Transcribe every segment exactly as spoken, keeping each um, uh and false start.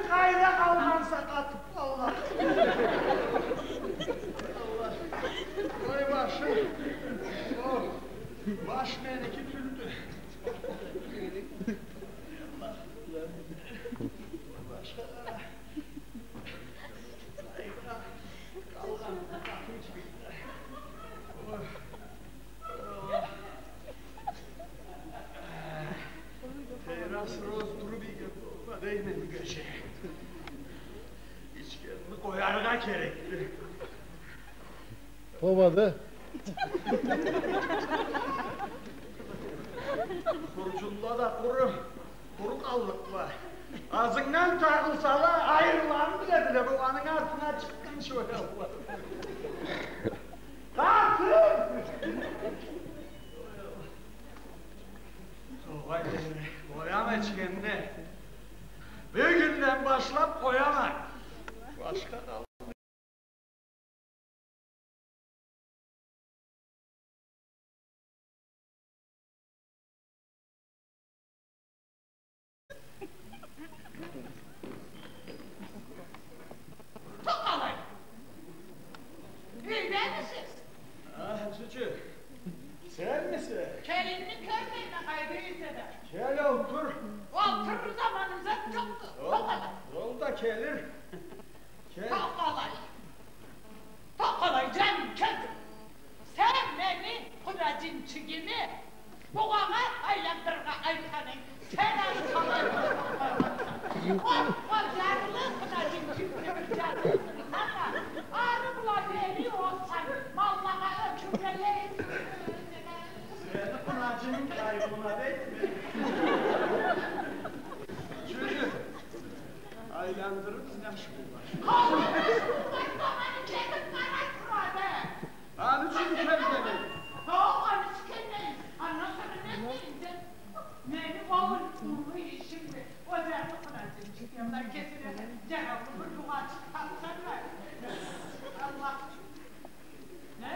Къайда къалгъанса къатып, Аллах. Аллах. Къой башым. О, баш меники тюлдю. Башха. Къайда къалгъанса къатып. Ой. Эй, раз, роз, труби, дейме, гече. Ичгенни къояргъа керекди. Поводу. Хурджунла да къуру, къуру къаллыкъла. Азынгдан тагъылсала, айырыларын биледиле, бу анынг артына чыкъгъынчы оялла. Къатын! Огъай, къояма ичгенни. Бюгюнден башлап къояма. Башха къал- Тохтагъыз! Юйдемисиз? А, чючю, сенмисе? Келинни кёрмейме, къайда эсе да. Кел, олтур. Олтурургъа заманым зат джокъду. Ол-, тохтагъыз! Ол да келир. Кел. Тохтагъыз! Тохтагъыз, джаным, кёрдюм. Сен мени къунаджинчигими бугъагъа айландырыргъа айтханынг, сен аны къалай къойгъанса. Окъуна джарлы къунаджинчигими бир джарлысын, ама ары бла бери осхан маллагъа ёчюргенлей. Сени къунаджининг айыбына дейме. Чюрю. Айландырып, наш болур. Къалгъан наш болур, таманы кетип бара турады. Аны ючюн келгеним. Хо, аны ючюн келгеним. Андан сора не дейим? Мени ол уллу ишимди. Ол джарлы къунаджинчик янына кесине джараллы бир джугъачыкъ тапсам да. Аллах ючюн. Не?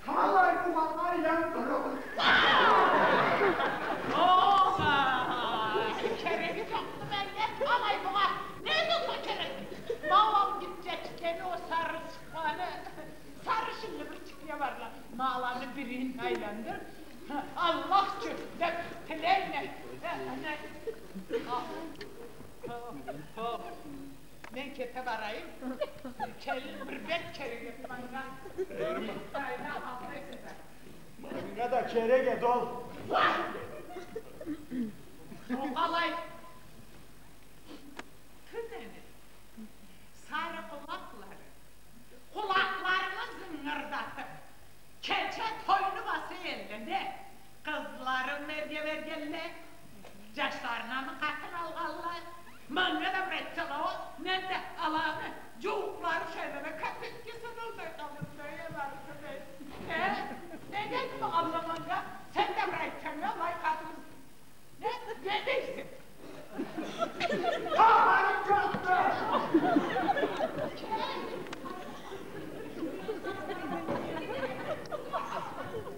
Къалай бугъа айландырыгъыз? Огъай! Кереги джокъду меннге, къалай бугъа? Не болса керек? Ма ол гитчечикни, ол сарычыкъланы, сарышынлы бир чикне барла. Ма аланы бирин айландыр. Аллах ючюн деб тилейме. Э, не? Хо, хо, хо. Мен кете барайым. Келин бир бет керек эди манга. Манга да керек эди ол. Уа! Ол къалай? Тюз эди. Сары къулакълары. Къулакъларыны зынгырдатыб, кече тойну баса элле, не? Къызларын берге бергенле, джашларына мы къатын алгъанла. Манга да бир айтсала, ол, мен да аланы джууукълары шайлада капетге саналмай къалдым, не барысы мен. Э? Не дейди бу Аллах манга? Сен да бир айтсанг, алай къатын. Не, не дейсе? Хапарым джокъду!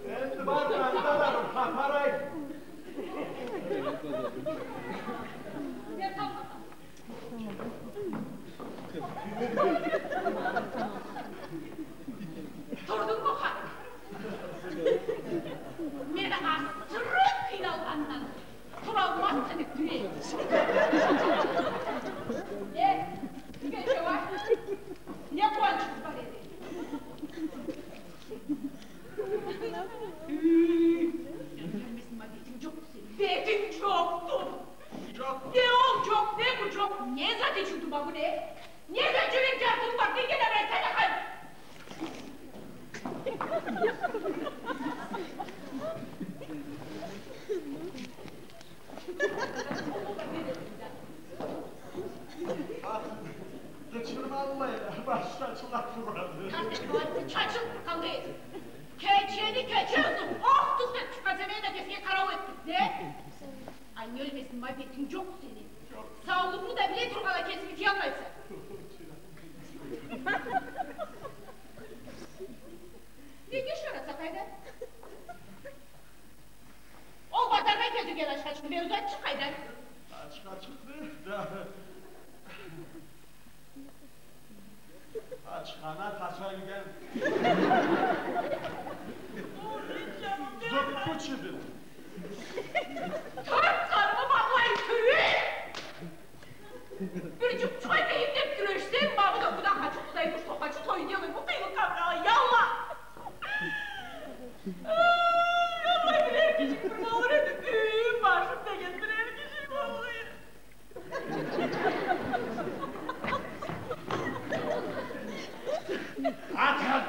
Энди бар, анда да бир хапар айт. Турдунгму, ханым? Мени асыры къыйналгъандан туралмазса деб тюл эдим. Э, тюгюл, джууаб. Не къууанчыгъыз бар эди? Юй, бетинг джокъду сени. Бетинг джокъду. Джокъ. Не ол джокъ, не бу джокъ. Не зат ичиуюдю бу, не? Не зат джюрек джартыуунг бар, не кеди бир айтсана, хай. Къычырма, Аллах, башда чылап турады. Чачылыб къалды. Кечени кече узуб, ох, тукъ деб чыкъгъанса, мени да кесиме къарау этдинг, не? Ай, не ёлмесин, ма бетинг джокъ сени. Саулугъунгу да биле тургъанлай кесинги тыялмайса. Ана тача юйден. Зыккы чыбын. Тёрт къарымы багъылай, тюйюл! Бир джукъ чыгъарайым деб кюрешсенг, ма бу да, бу да хачу, къудаймы, что хачу, той делай, бу къыйынлыкъгъа баралла, я Аллах! Ай, Аллах, бир эр киши бир болур эди, тюйюл, башым деген бир эр киши болур эди. Атхан!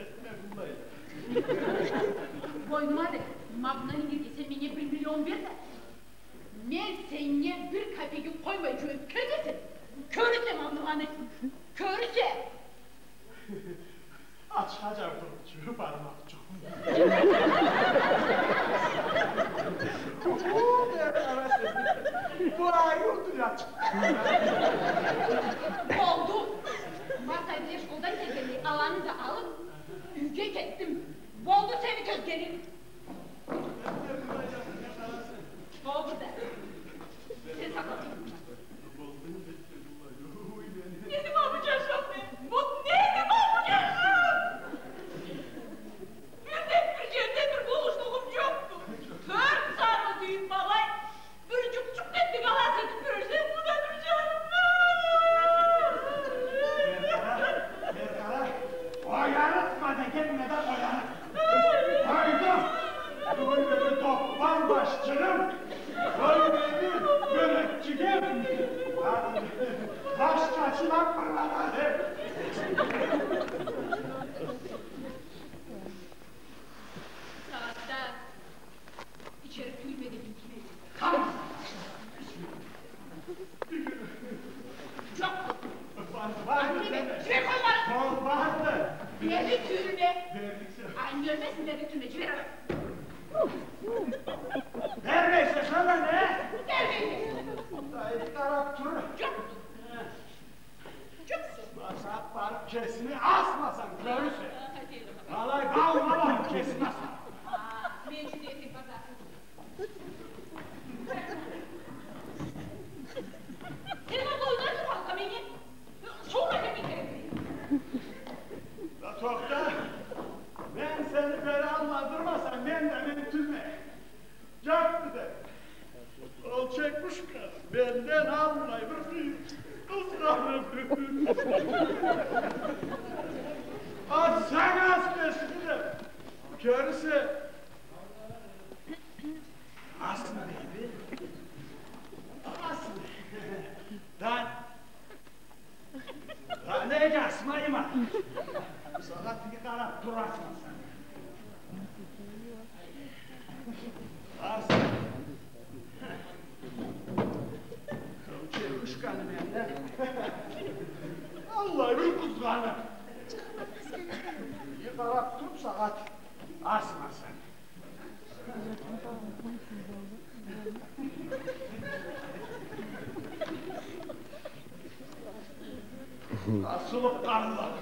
Этме былай. Бойнума да, ма мындан ингирге сен меннге бир миллион бер да, мен сеннге бир капегин къоймай джюрюб кёрюрсе, кёрюрсе ма мынаны, кёрюрсе! Ачха джардырыб джюрюб бармакъчыкъма. Бу ариу тюл ачха. Болду. Ма Сабирле школдан келгенлей, аланы да алыб, юйге кетдим. Болду сени кёзгенинг. Болду да. Сен сакъла. Неди ма бу джашау? Бу неди ма бу джашау? Бир да бир джерде бир болушлугъум джокъду. Тёрт саны тюйюн ма алай. Бир джукъ-джукъ этдинг, алай этиб кюрешсенг, бу да бир джанымдан. Бери къара, бери къара. Ояныкъма дегенме да ояныкъ. Къойду. Къой мени, тохпан башчыгъым. Къой мени, бёлекчигим. Башчыгъым, бырлама деб. Сагъатда ичерик тюйюлме дедим, ким эди? Тамам. Джокъ. Барды, барды. Джибер къолларын. Ол барды. Бери тюйюлме. Бердик. Ай, ёлмесин, бери тюйюлме, джибер аны. Бермейсе, сен да не? Бермейме. Ай, къараб тур. Джокъ. Джокъ. Башаб барыб кесими асмасанг, кёрюрсе. Алай, бауургъа барыб кесими асарым. А, мен ючюн да этиб базарсыз. Сен ол бойнунгда тутханла мени сора кимге керек? Да тохта. Мен сени бери алладырмасам, мен да мен тюлме. Джокъду деб. Ол Чекушка менден аллай бир къызгъаныб. Асса, ас кесини деб. Кёрюрсе, асма дейди. Асма. Да А, неге асмайма? Сагъатгъа къараб турасма сен. Ас. Чекушканы мен да аллай бир къызгъаныб. Бир къараб туруб, сагъат асма сен. Асылыб къаллыкъ.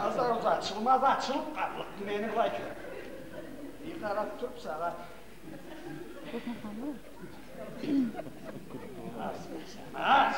Аз-аз ачылмаз, ачылыб къаллыкъ, мени былай кёр. Бир къараб туруб сагъат. Аз, аз.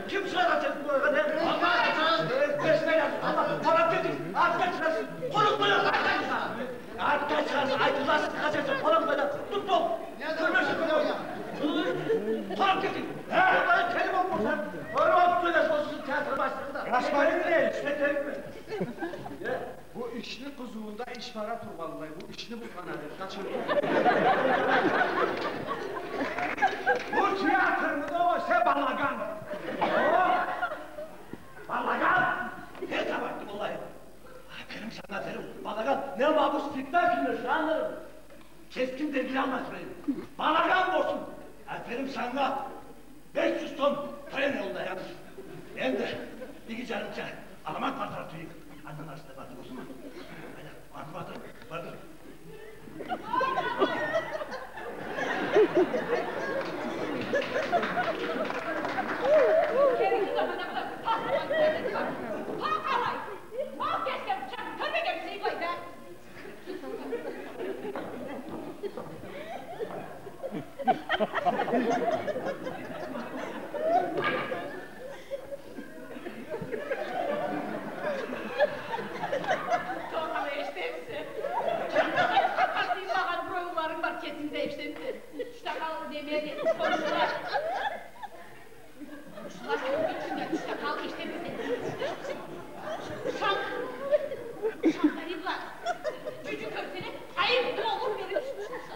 Ким чыгъарады? Артда чыгъарсыз, айтылмаз, къачарсыз, къолун къойдум, туттум. Бу театр, бу да о, сен балаган. О, балаган. Не табатты былай? Аферим санга, аферим. Балаган. Не ма бу спектакль, жанр? Кескин белгилей алмай турайым. Балаган болсун. Аферим санга. Беш джюз сом премия алды, яны. Энди иги джарымча аламат бардыра турайыкъ. Андан артында барды болсунму? Айда, барды, барды, барды. Тохана, эшитемисе? Къатыймагъан бир оюнларынг бар, кесинг да эшитемисе? Тюшде къал, неме, хоншула. Хоншула, сен ичинде тюшде къал, эшитемисе? Шанг. Шанг, Ридла. Джюджю кёрсене, айыб болур, бери тюшюрсе.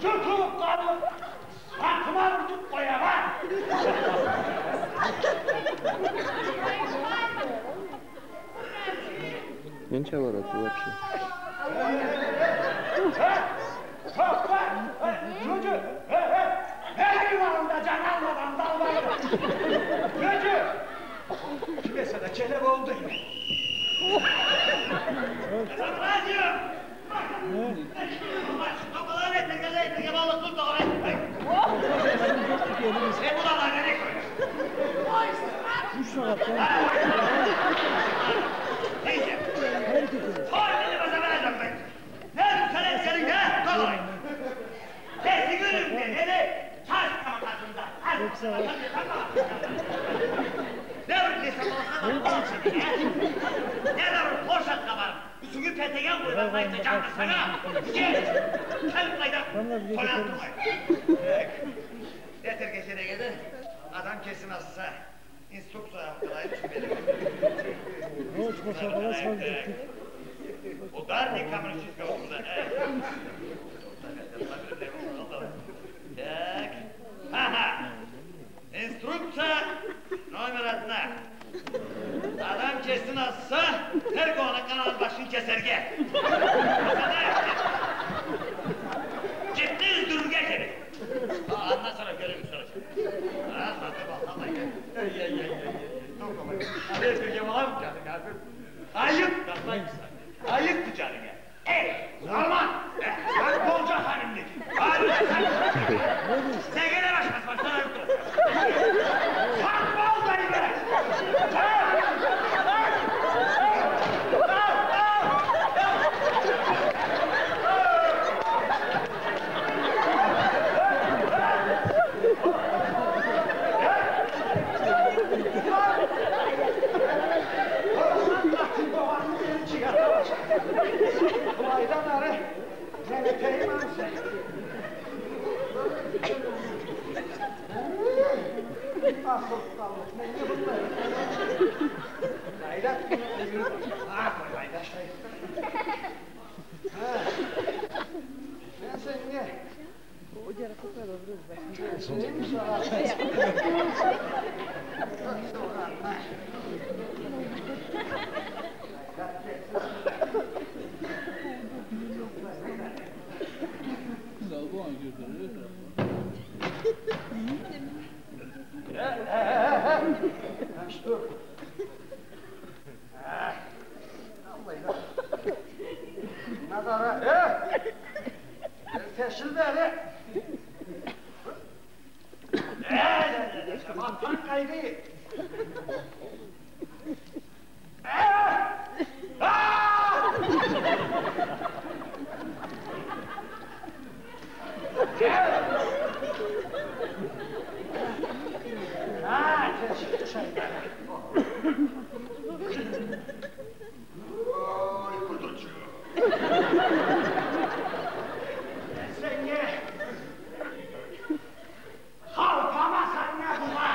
Джутулуб къалды. Атыма урдуб къояма. Ненча барады вообще? Э, тохта! Э, джуджу! Э, э! Не дейме анда, джан алмагъан, да алмагъан. Джуджу! Ким эсе да келе болду энди. Разнообразие! Юч сагъатдан. Юсюнге петеген къойгъанлай да джангыз сага, кел, кел былайда, тойланыб тургъай. Этерге керек эди, адам кесин асса, инструкция алыб къалайым, шо керек. Ударник коммунистического труда, э. Так. Ха-ха. Инструкция номер одна. Адам кесин асса, терк огъуна къананы башын кесерге. Сора кёрюрюз, сора. Эй, эй, эй, эй, эй, эй, эй. Айыпды, Аллах. Айыпды джанынга. Эй, Алман! Э, Хакболджа ханымныки. Ары, сен. Неге да башхасы бар, сора юкъ. Хакбол да ийди. Былайдан ары мен этейим ансы. Асылыб къаллыкъ, мен не быллай? Къайдат, къайдат. Ха, къайдат, къайдат. Ха. Мен сеннге Назар, э! Тешил бери. Э, э, э, э, атхан къайдады. Э! А! А, тешил, тешил. Ой, къудурчугъум. Сеннге халпама, сеннге була.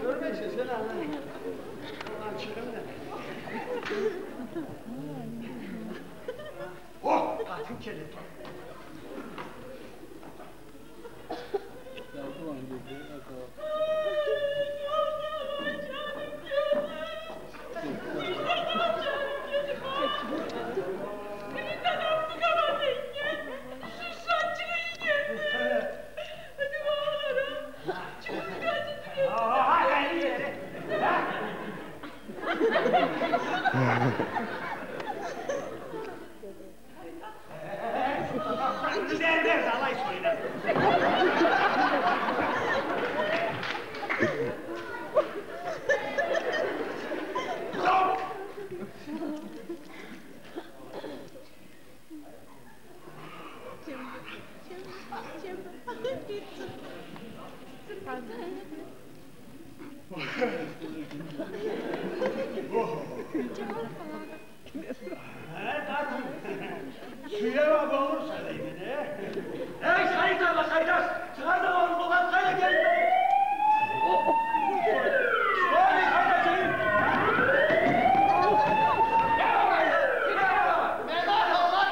Кёрмейсе сен аны. Алан чыгъым да. О, къатын келе тур. Сюйреп алып болурса дейме, э? Эй, Саид ала, къайдаш! Чыгъар да, огъур болгъан, къайда келди? Ой, къайда келди? Ала, ала,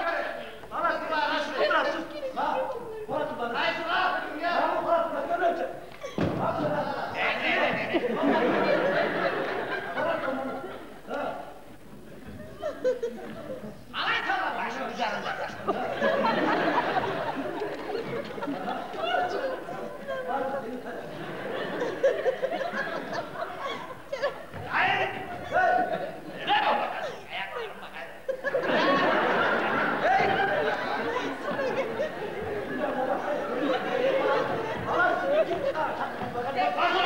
ала.